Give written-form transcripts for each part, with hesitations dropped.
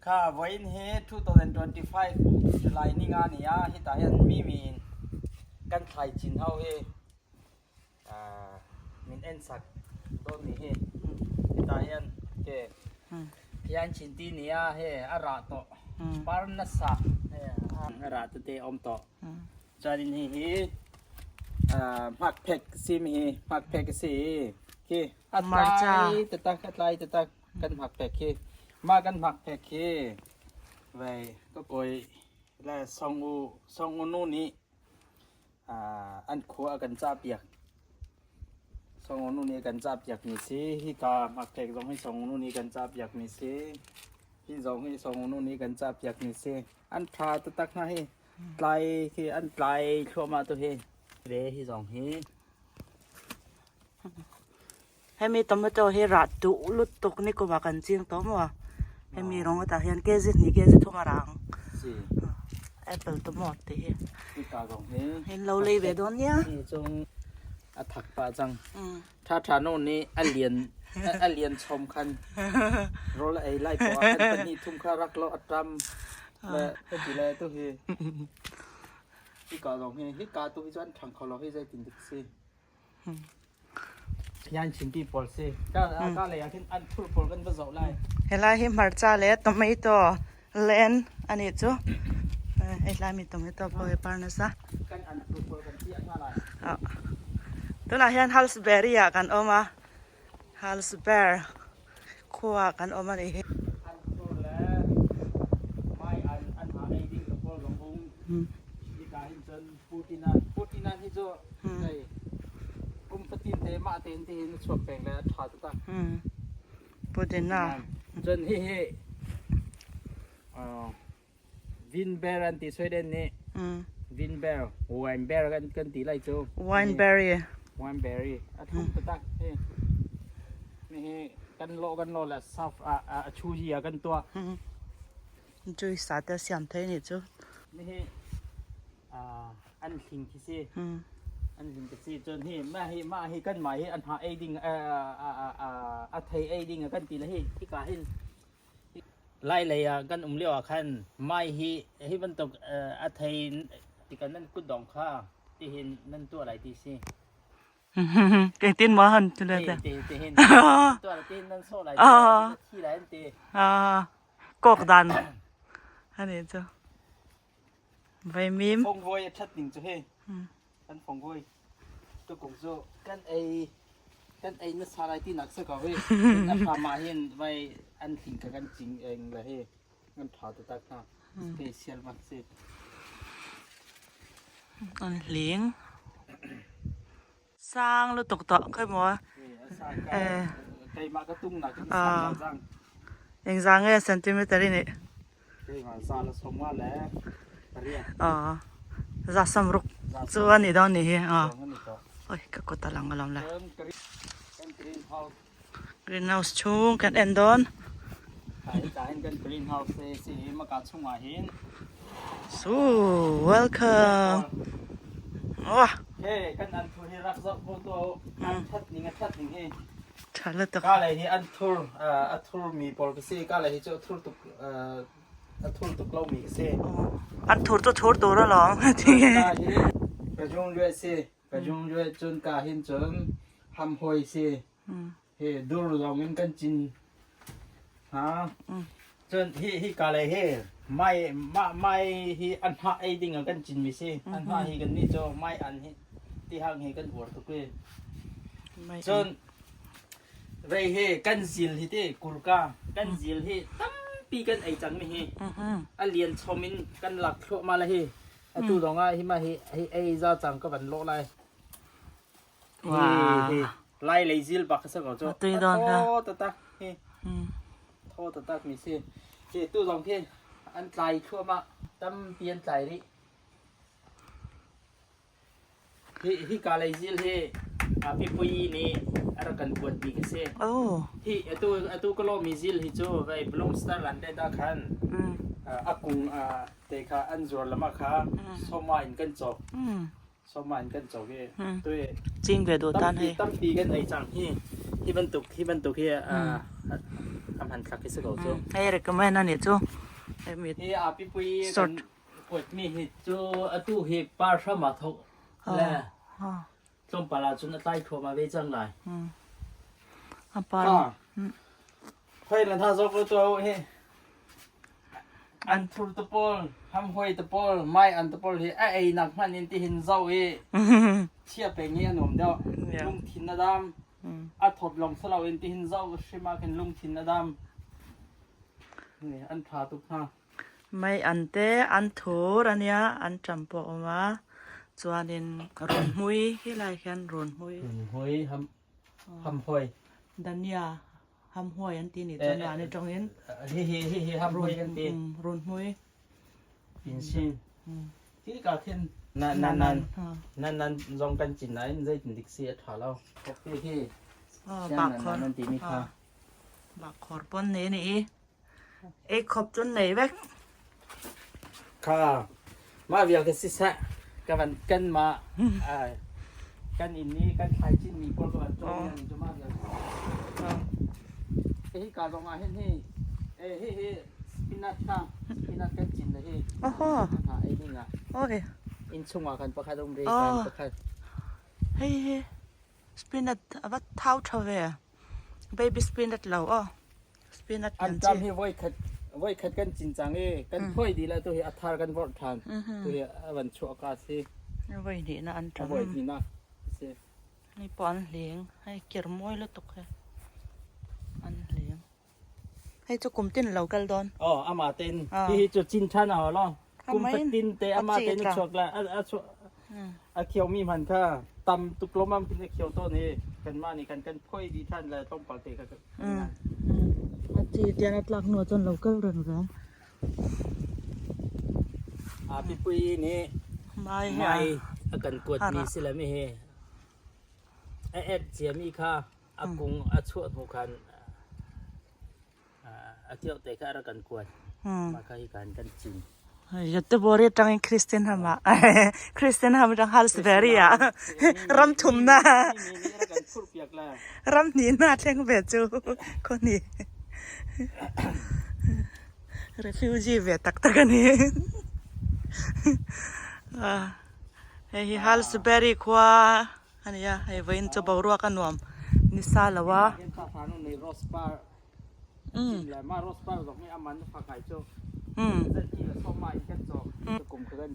Kha vawiin hi 2025 July ni nga a ni a, hetah hian Mimi in kan thlai chin ho hi min en sak dawn ni hi. Hetah hian ke hian chin ti ni a, hei a rah tawh par nasa hei a rah te te a awm tawh. Chuanin hei hi hmak phek si mi hi hmak phek a si khi a tlai te tak a tlai te tak kan hmak phek khi mah kan hmak phek khi vei ka kawi le song u song u nu nih an khua a kan cah piak song u nu nih a kan cah piak mi si hika hmak phek zong hi song u nu nih kan cah piak mi si hi zong hi song u nu nih kan cah piak mi si an tha taktak hna hi. Tlai khi an tlai thluahmah tu hi. Ve hi zong hi. Hemi tomato hi rah duh lutuk ni kuma kan ching tawh maw? Hemi rawng atah hian kg hnih kg thum a rang. Si. Apple tomato tih hi. Hi ka zong hi. Hin lo lei ve dawn nia. Hi chung a thak pah cang. Tha tha nu nih a lian a lian chom khan rawl a ei lai poah ah khan pahnih thum kha rak lo a ṭam le heti le tu hi hika zong hi hika tu hi cu an ṭhang kho lo hi zeitin dik si yan chinpi pawl si ka ka lei ah khin an thur pawl kan va zoh lai. Helai hi hmarcha le tomato len ani chu. Helai mi tomato pawh hi par nasa. Kan an thur pawl kan piah hna lai. Tunah hian Halsbury ah kan awm a, Halsbury khua ah kan awm a nih hi. An thur le mai an an ha ei ding te pawl zong um. Hika hin cun Putinan Putinan hi cu hei kum fatin te mah tein te hin a chuak peng le a ṭha taktak. Putina. Cun hihi Vinber an ti Sweden nih. Vinber, wineber kan kan ti lai cu. Wineberry. Wineberry. A thlum taktak hi. Hihi kan lawh kan lawh le saf a a chuji ah kan tuah. Juice sa te siam thei nih cu. Hihi an hling khi si. An hling khi si. Cun hi mah hi mah hi kan mah hi an ha ei ding a thei ei ding kan ti le hi hika hin Lailei ah kan um lio ah khan mai hi hi bantuk a thei tikah nan kutdong kha tihin nan tuah lai ti si. Keitin maw han tu le Ti tihin tuah lai tihin nan sawh lai ti thi lai an ti. Kok dan ani chu. Vaimim. Fongvoi a ṭhat ning cu hi. Kan fongvoi tukung cu kan ei kan ei na sa lai ti nak si ko hi. A hram ah hin vai an hling ka kan cing eng le hi kan ṭha taktak hna. Special bak si. An hling. Sang lutuk tawh khoi maw? Eh. Keimah ka tung nak in sang zang. Engzang nge centimeter in i? Keimah za la som nga le pariat. Ah. Za samruk chu ani dawn ni hi. Ah. Oi ka kut a lang alawm le. Greenhouse. Greenhouse chung kan en dawn. Kan greenhouse si maka chungah hin. So welcome. Wah. Hey, kan an thur hi rak zoh ko to an that ning a that ning hi. Tha la tak. Ka le hi an thur a thur mi pawl ka si ka le hi chu thur tuk a thur tuk lo mi ka si. An thur tu thur tur alawm. Ka hi ka jung lue si Ka jung lue cun ka hin cun hamhoi si. Hi dur zong in kan cin hna. Cun hi hi ka le hi mai ma mai hi an hnah ei ding ah kan cin mi si. An hnah hi kan nih cu mai an hi tihang hi kan uar tuk i. Cun vei hi kan zil hi ti kurka kan zil hi tampi kan ei cang mi hi. A lian chom in kan lak thluahmah le hi. Atu zong ah hi ma hi hi ei za cang ka van lawh lai. Hi hi lai lei zil bak sa ko chu. Tui don ka. Tho tatak hi. Tho tatak mi si. Hi tu zong khi an tlai thluahmah tampi an tlai rih. Hi hi ka lei zil hi pipui nih a rak kan kuat mi khi si. Oh. Hi atu atu ka lawh mi zil hi cu vei Blomsterland te da khan a kung te kha an zuar lam ah kha sawma in kan cawk. Sawma in kan cawk i tui Cing ve do tan tampi hei. tampi kan ei cang hi. Hi bantuk hi bantuk hi. A hman thlak hi si ko cu. Hei recommend ani chu. Hemi Hi a pipui sort. kan kuatmi hi cu atu hi par hram ah thok le tlawmpal ah cun a tlai thluahmah ve cang lai. A par. Khoi na tha zawk lo to hi. An thur te pawl, ham hoi te pawl, mai an te pawl hi a ei nak hman in ti hin zo i chia peng i a nuam deuh. Lungthin a dam. A thawt lawng si loin ti hin zoh hrim ah khin lungthin a dam. An ṭha tuk hna. Mei an te an thur ania an ṭam pawh awm a chuanin runhmui hi lai hian runhmui Runhmui ham hamhoi. Dania hamhoi an ti ni chuan mahni ṭawngin Hi hi hi hi hamhoi kan ti. Runhmui. Pinsin. Ti ka khin na na nan nan nan zong kan cin nain zeitin dik si a ṭha lo. Ti hi bak khor nan ti mi kha. Bak khor pon ne ni i ei khop chun nei vek. Kha mah vial ka si seh ka van kan ma kan inn i kan thlai cin mi pawl ka van cawm mi cu mah vial. Hi ka zong ah hin hi hi hi spinach kha spinach kan cin le hi. Oho. Ha ei ding ah. Oi. Inn chung ah khan pakhat um re kan pakhat. Hei hi spinach ava thau tha ve. Baby spinach lo aw. Spinach An tam hi voi khat voi khat kan cin cang i kan phoi di la tu hi a thar kan vorh than. Tu hi avan chuah ka si. Voi hnih na an tam. Voi hnih na si. Hei pawh an hling. Hei kir mawi lutuk he. An hling. Hei chu kum tin lo kal dawn. Oh, ama ten. Hi hi chu cin than a ho lo. Kum fatin te ama ten a chuak la a chuak a khiau mi man kha tam tuk lomam kin a khiau to ni kan ma ni kan kan phoi di than la tlawmpal te kha. A chi tian a tlak hnu chuan lo kal reng reng. A pipui nih Mai mai a kan kuatmi si le mi hi a et ciami kha a kung a chuah hnu khan a kioh te kha a rak kan kuat. Mah kha hi kan kan cin. Göteborg atangin Christian hama Christian ham atang Hallsberg ah ram thumna ram hnih na thleng ve chu khaw hnih refugee ve tak tak ani hei hi Hallsberg khua ania hei vawiin chu boruak a nuam nisa lo a.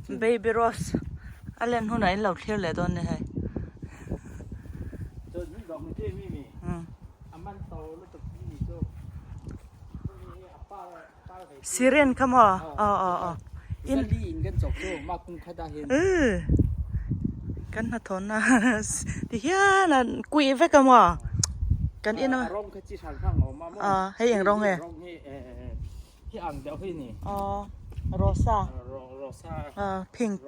Baby rose a len hunah in lo thlir leh dawn ni hei. Siren kha maw? Aw aw aw. In kan hnathawhna ti hian a kuih vek a maw? Kan in a hei eng rawng nge? Aw rosa pink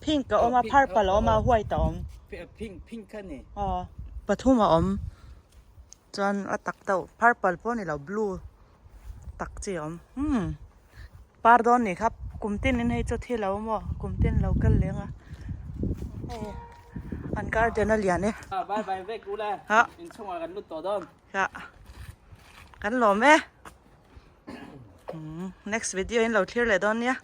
pink a awm a purple a awm a white a awm aw pathum a awm. Chuan a tak deuh purple pawh a ni lo blue tak chi a awm umm par dawn nih kha kum tin in hei chu thil a awm aw kum tin lo kal leng a hei an garden a lian e ha kan lawm e umm next video in lo thlir leh dawn nia.